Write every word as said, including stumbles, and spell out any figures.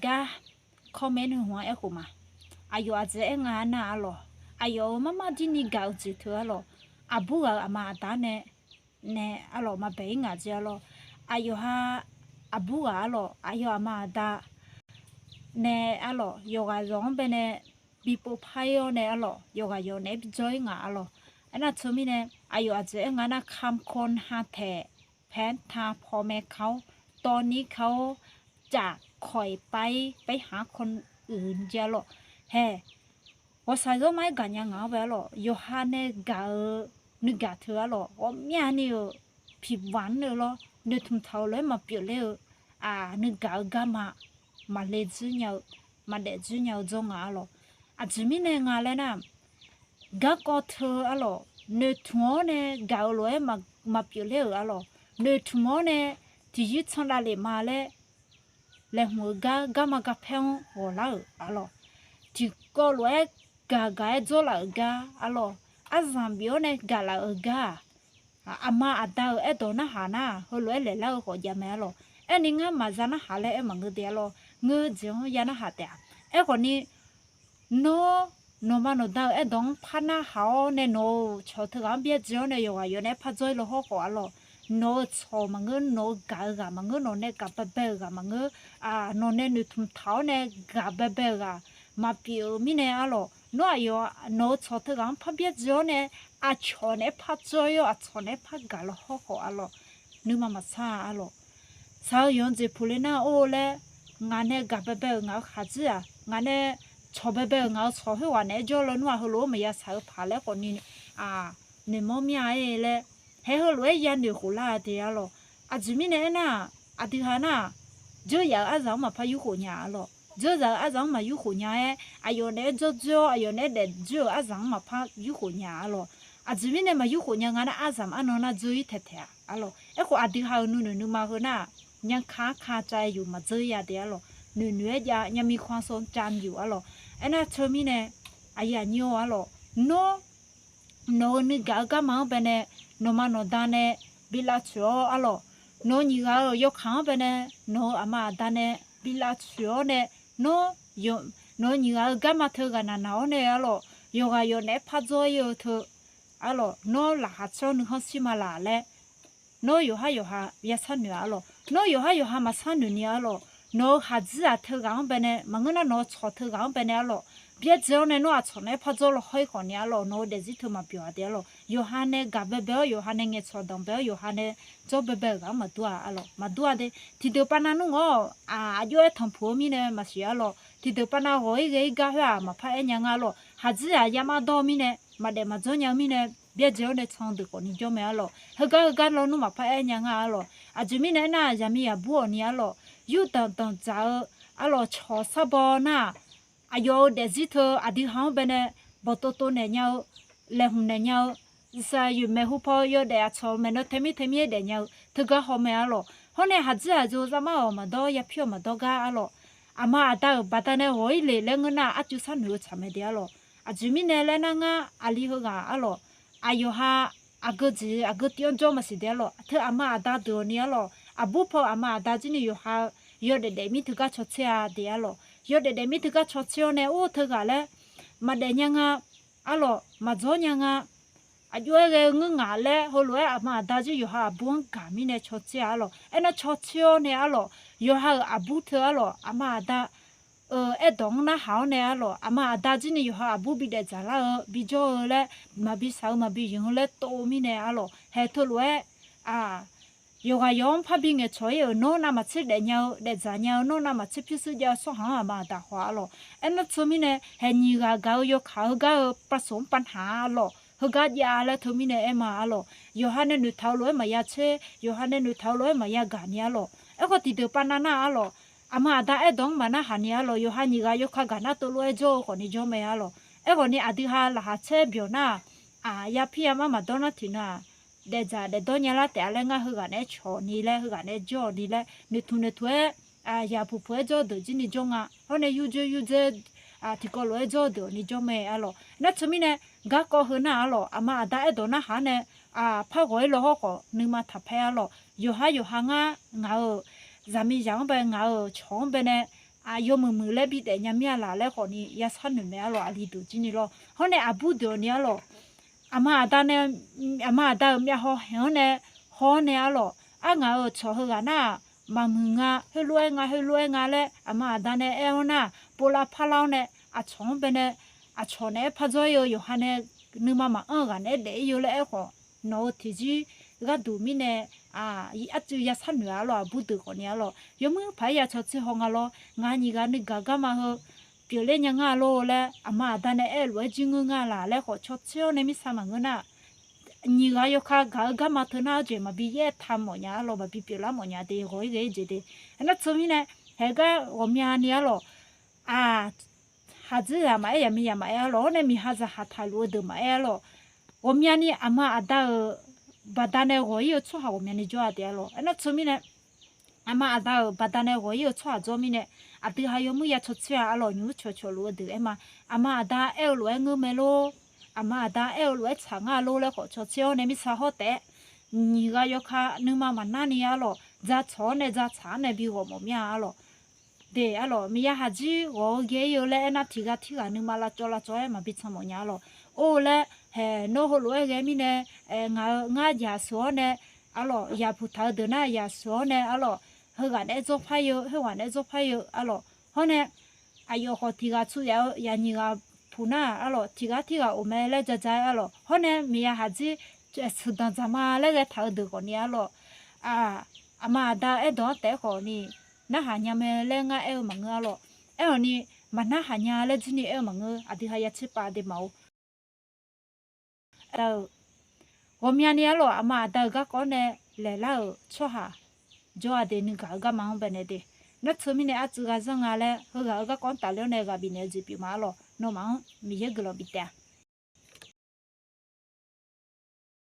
gar kawr mae nuihmq-anr aerkhof ma. Aqyawf aqjeq aer nga nar arlawq, aqyawf-euq marmar dirni gaq-eu jeq teu arlawq, aqbur ghaq-euq aqma aqda nae, nae arlawq maqbae-ir ngaq jeq arlawq. Aqyawf ha aqbur ghaq arlawq, aqyawf aqma aqda nae arlawq, yawqghaq yawq-anr bae nae bi pov par-ir-awr nae arlawq, yawqghaq yawq naeq-aer bi jawr-ir ngaq arlawq. Aernar teumirnae, aqyawf aqjeq aer nga nar, kamq kawq ha taeq, paer ta paw mae ka-awr, tawv nir ka-awr, caf kawq-iq pav-ir, paer haq-anr kawv uiq jeq arlawq. Hae, ghawqshaq zawrma-aer gaqnya ngaq-anr bae arlawq, yawqha nae gaq-eu nuigaq teu arlawq, ghawqmyani-euq piqbaq-anr-eu lawr, noeqtmq taq-euq lof-aer maqpyeuf ler-eu, aq, nuigaq-eu garma maqle dzoer nya-eu, maqdaef dzoer nya-eu dzawr nga arlawq. Aqjeq mirnae nga laer nar, garkawv teu arlawq, noeqtmq-awr nae gaq-eu lof-aer maqpyeuf ler-euq arlawq, noeqtmq-awr nae tiqyir tsanr davlef ma laer laeqhmq-eu gar, garma garpaer-anr ghawqlar-euq arlawq, tiqkawv lof-aer gaq gaq-aer dzawrlaf-euq gar arlawq, arzanq bif-awr nae gaqlaf-euq gar-aq, aqma aqda-euq aerdawq narhaq nar, heulof-aer laeqlar-eu khawf jav mae arlawq. Aerni ngar maqza narhaq laer aer maqngeur de arlawq, ngeur-eu jeq-anr ya narhaq taef-a. Aerkhawfni, nawr, nawqma nawqda-euq aerdawq-anr par narhaq-awr nae nawq-euq cawq teughaq-anr byaerdzae-awr nae yawqghaq yawq nae aer par dzawr-ir law hawrkhawf arlawq, nawq-euq cawq maqngeur, nawq-euq gaq-eu ghaq maqngeur, nawq nae gaq baebae-euq ghaq maqngeur, aq, nawq nae noeqtmq taq-awr nae gaq baebae-euq ghaq maqpyeuf-eu mirnae arlawq, nawr aqyawf nawq-euq cawq teughaq-anr par byaerdzae-awr nae aqcawq naeq-aer par dzawr-ir-awr aqcawq naeq-aer par gaq law hawrkhawf arlawq, nuima maqsar-a arlawq. Shaq-eu yawqnan jeq puq le nar or laer, ngaq nae gaq baebae-euq ngaq-euq khaqdzer-aq, ngaq nae cawq baebae-euq ngaq-euq cawq khoerghaq naeq-aer jawr lawnmr-aq, heulof-aer maqya shaq-eu paq laer khawfni, aq, noeqmawr mir-a-aer laer, hae heulof-aer yanoeq khof lar-a de arlawq. Aqjeq mirnae aernar-aq, aqdui ha nar-aq, dzeur yaf-euq arzaq-anr maqpar yurkhof nya arlawq. Dzeur zaq-eu arzaq-anr maqyurkhof nya-aer, aqyawf naeq-aer dzawr dzoer-awr aqyawf naeq-aer daef dzoer-euq arzaq-anr maqpar yurkhof nya arlawq. Aqjeq mirnae maqyurkhof nya nga nar, arzaq arnan nar dzeur-ir taeq taeq-a arlawq. Aerkhawf aqdui ha-euq nuinoeq nuima heu nar-aq, nyanrka arka cav yuf maqdzeur-ir ya de arlawq. Noeqnoeq-aer jav nyami khanqsaw cav yuf arlawq. Aernar teumirnae, aqyuif aqnyir-or arlawq, nawr nawq-euq nuigaq-eu garma-anr bae nae, nawqma nawqda nae bi lavtsoeq-awr arlawq, nawq-euq nyiq ghaq-euq yawkaq-anr bae nae, nawq-euq aqma aqda nae bi lavtsoeq-awr nae, nawr, nawq-euq nyiq ghaq-euq garma teughaq naqnaq-awr nae arlawq, yawqghaq yawq naeq-aer par dzawr-ir-eu teu arlawq, nawr laqkhaq caer-awr nuikhanr shir ma laq laer, nawr yawqhar yawqha ya sharnoeq-a arlawq. Nawr yawqhar yawqha maqsharnoeq ni arlawq, nawq-euq khaqdzer-aq teughaq-anr bae nae maqngeur nar, nawq-euq cawq teughaq-anr bae nae arlawq, byaerdzae-awr nae nawr aqcawq naeq-aer par dzawr law hawr-ir khawfni arlawq, nawq-euq daefzir teu maqbyawq-a de arlawq. Yawqha nae gaq baebae-awr, yawqha nae ngaeqcawq danqbae-awr, yawqha nae jawr baebae-euq ghaq-anr maqdur-a arlawq. Maqdur-a de. Tiqdeuq pav nav nmr ngawr-awq, aq, aqjox-aer tanqpuq-eu mirnae maqsiq arlawq. Tiqdeuq pav nav ghawq-ir ghae-ir gar khoer-aq maqpar aer nya nga arlawq. Khaqdzer-aq yamar dawr-eu mirnae, maqdaef maqdzawr nya-eu mirnae, byaerdzae-awr nae can deuq khawfni jawr mae arlawq. Heugar heugar lawnmr maqpar aer nya nga arlawq. Aqjeq mirnae aernar, zaqmiqzaq bur-awq ni arlawq, yurdanq danqdzaq-eu arlawq, cawq sharbaw nar-aq, aqyawf-euq daefzir teu aqdui ha-anr bae nae bawqtov tov naeq nya-eu, laeqhmq naeq nya-eu, saq yoeq maeqhu paw yawdaef aqcawq maeqnan tae mir tae mir-aer daef nya-eu teugar haw mae arlawq. Hawr nae haqdzir haqdzor zar mar-awq maqdawr, yapir-awq maqdawr gar arlawq, aqma aqda-euq baqdanae ghawq-ir le laer ngeur nar, arcuiv sharnoeq-eu tsaq mae de arlawq. Aqjeq mirnae laer nar, ngar aqli heughaq arlawq, aqyawf ha aqgeu jeq aqgeu tiv-anr jawr maqsiq de arlawq. Teu aqma aqda deuq-awq ni arlawq, aqbur paw aqma aqda jir ni yawqha-eu yawdaef daef mir teugar cawtser-a de arlawq. Yawdaef daef mir teugar cawtser-awr nae, or teughaq laer maqdaef nya nga arlawq, maqdzawr nya nga, aqjox-aer ghae-eu ngeur ngaq laer, heulof-aer aqma aqda jir yawqha aqbur-anr gaq mirnae cawtser-a arlawq. Aernar cawtser-awr nae arlawq, yawqha-euq aqbur teu arlawq, aqma aqda-euq aerdawq-anr narhaq-awr nae arlawq, aqma aqda jir ni yawqha aqbur bidaef dzaqlar-eu bijawr-eu laer, maqbi shaq-eu maqbi yinq-eu laer tov-eu mirnae arlawq, haeq teulof-aer, aq, yawqghaq yawq-anr parbi ngaeqcawq-ir-euq nawr navmaqtser daefnya-eu, daefdzaq nya-eu nawr navmaqtser pyurshuir jav-eu tsawrhaq-anr aqma aqda haw-a arlawq. Aernar teumirnae, haeq nyiq ghaq gaq-eu yawkaq heugar-eu pavsoq-anr pavnaq-a arlawq, heugar jav laer teumirnae aer ma arlawq. Yawqha nae noeqtaq-eu lof-aer maqya tser, yawqha nae noeqtaq-eu lof-aer maqya gaq ni arlawq. Aerkhawf tiqdeuq pav nav nar arlawq, aqma aqda aerdawq-anr maqnarhaq ni arlawq, yawqha nyiq ghaq yawkaq gaq nar teulof-aer jawr-eu khawfni jawr mae arlawq. Aerkhawfni aqdui ha laqkhaq caer byawq nar-aq, aq, yapir yamar maqdawr nar tiqnan-aq, daefdzaq daefdawr nya lar taef-a laer ngar heughaq naeq-aer cawq ni laer, heughaq naeq-aer jawr-awq ni laer, noeqtmq noeqtmq-aer, aq, yaq puq puq-aer jawr-eu deuq jir ni jawr nga. Hawr nae yurdzoer yurdzaer, aq, tiqkawv lof-aer jawr-eu deuq-awq ni jawr mae arlawq. Nar teumirnae, garkawv heu nar arlawq, aqma aqda aerdawq narhaq-anr nae, aq, par ghawq-ir law hawr khawf nuima taqpaer arlawq. Yawqhar yawqha ngar ngaq-euq zaqmiqzaq-anr bae, ngaq-euq cawq-anr bae nae aqyawf muiqmuiq laer bidaef nya mir-a laq laer khawfni yashar noeq mae arlawq, aqli deuq jir ni lawr. Hawr nae aqbur deuq-awq ni arlawq, aqma aqda nae, aqma aqda-euq myavhaw haeq-anr nae haw-awr nae arlawq, arngaq-euq cawq heughaq nar-aq, maqmuiq nga, heulof-aer nga, heulof-aer nga laer aqma aqda nae aer-awr nar-aq, povlav parlar-awr nae aqcawq-anr baenae, aqcawq naeq-aer par dzawr-ir-eu yawqha nae nuima maqanr-eu ghaq naeq-aer daef-ir-eu laer aerkhawf, nawq-euq tiqjir gharduq mirnae arcuiv yashar noeq-a arlawq, aqbur deuq khawfni arlawq. Yawmuir paq-aer ya cawtser haw nga lawr, ngaq nyiq ghaq nuigaq garma heu pyeufler nya nga lor laer aqma aqda nae aer-eu lof-aer jir ngeur nga laq laer khawf cawtser-awr nae mirtsaq maqngeur nar, nyiq ghaq yawkaq gaq-eu garma teu nar-aq jeq maqbi yaer taq mawf nya arlawq, maqbi pyeuflar mawf nya de, ghawq-ir ghae-ir jeq de. Aernar teumirnae, haeqgar ghawqmyani arlawq, aq, haqdzir zaq maqaer, yaqmiqzaq maqaer arlawq, hawr nae miqha zaqhaq taqluf-eu deuq maqaer arlawq, ghawqmyani aqma aqda-euq baqdanae ghawq-ir-eu tsawrhaq ghawqmyani jawr-a de arlawq. Aernar teumirnae, aqma aqda-euq baqdanae ghawq-ir-eu tsawrhaq jawr mirnae, aqdui ha yawmuir ya cawtser-a arlawq, nymq mr cawqcawq luf-eu deuq aer ma. Aqma aqda aer-eu lof-aer ngeur mae lor, aqma aqda aer-eu lof-aer tsaq nga lor laer khawf cawtser-awr nae mirtsaq hawr taef-aer, nyiq ghaq yawkaq nuima maqnar ni arlawq, dzaqtsawq-awr nae dzaqtsaq-awr nae bi ghawq mawf mir-a arlawq. De arlawq, miqya haqdzir ghawq-eu ghae-ir-eu laer aernar, tiqghaq tirghaq nuima lavcawv lavcawv-aer maqbi can mawf nya arlawq. Or laer, haeq, nawr heulof-aer ghae mirnae, ngaq-euq ngar yaq sheuq-awr nae arlawq, yaq puq taq-eu deuq nar yaq sheuq-awr nae arlawq, heughaq naeq-aer dzawrpar-ir-eu, heughaq naeq-aer dzawrpar-ir-eu arlawq. Hawr nae aqyawf khawf tiqghaq tsu yaf-eu yaq nyiq ghaq puq nar arlawq, tiqghaq tirghaq of mae laer ja ja-aer arlawq. Hawr nae miqya haqdzir sheuqdanq dzaq ma laer ghae taq-eu deuq khawfni arlawq, aqma aqda aerdawq-anr taef-aer khawfni narhaq nya mae laer ngar aer-eu maqngeur arlawq. Aerkhawfni maqnarhaq nya laer jir ni aer-eu maqngeur, aqdui ha ya tserpav de maq-or. Aqda-euq ghawqmyani arlawq, aqma aqda-euq garkawv-anr nae laeqlar-euq tsawrhaq jawr-a de, nuigaq-eu garma-anr baenae de. Nar teumirnae arcuiv ghaq zanr nga laer heughaq-euq garkawv-anr tafler-awr nae ghaq bifnaeq-eu jeq pyeuf ma arlawq, nawmaf-anr Miqyaer guiqlanq bif taef-a.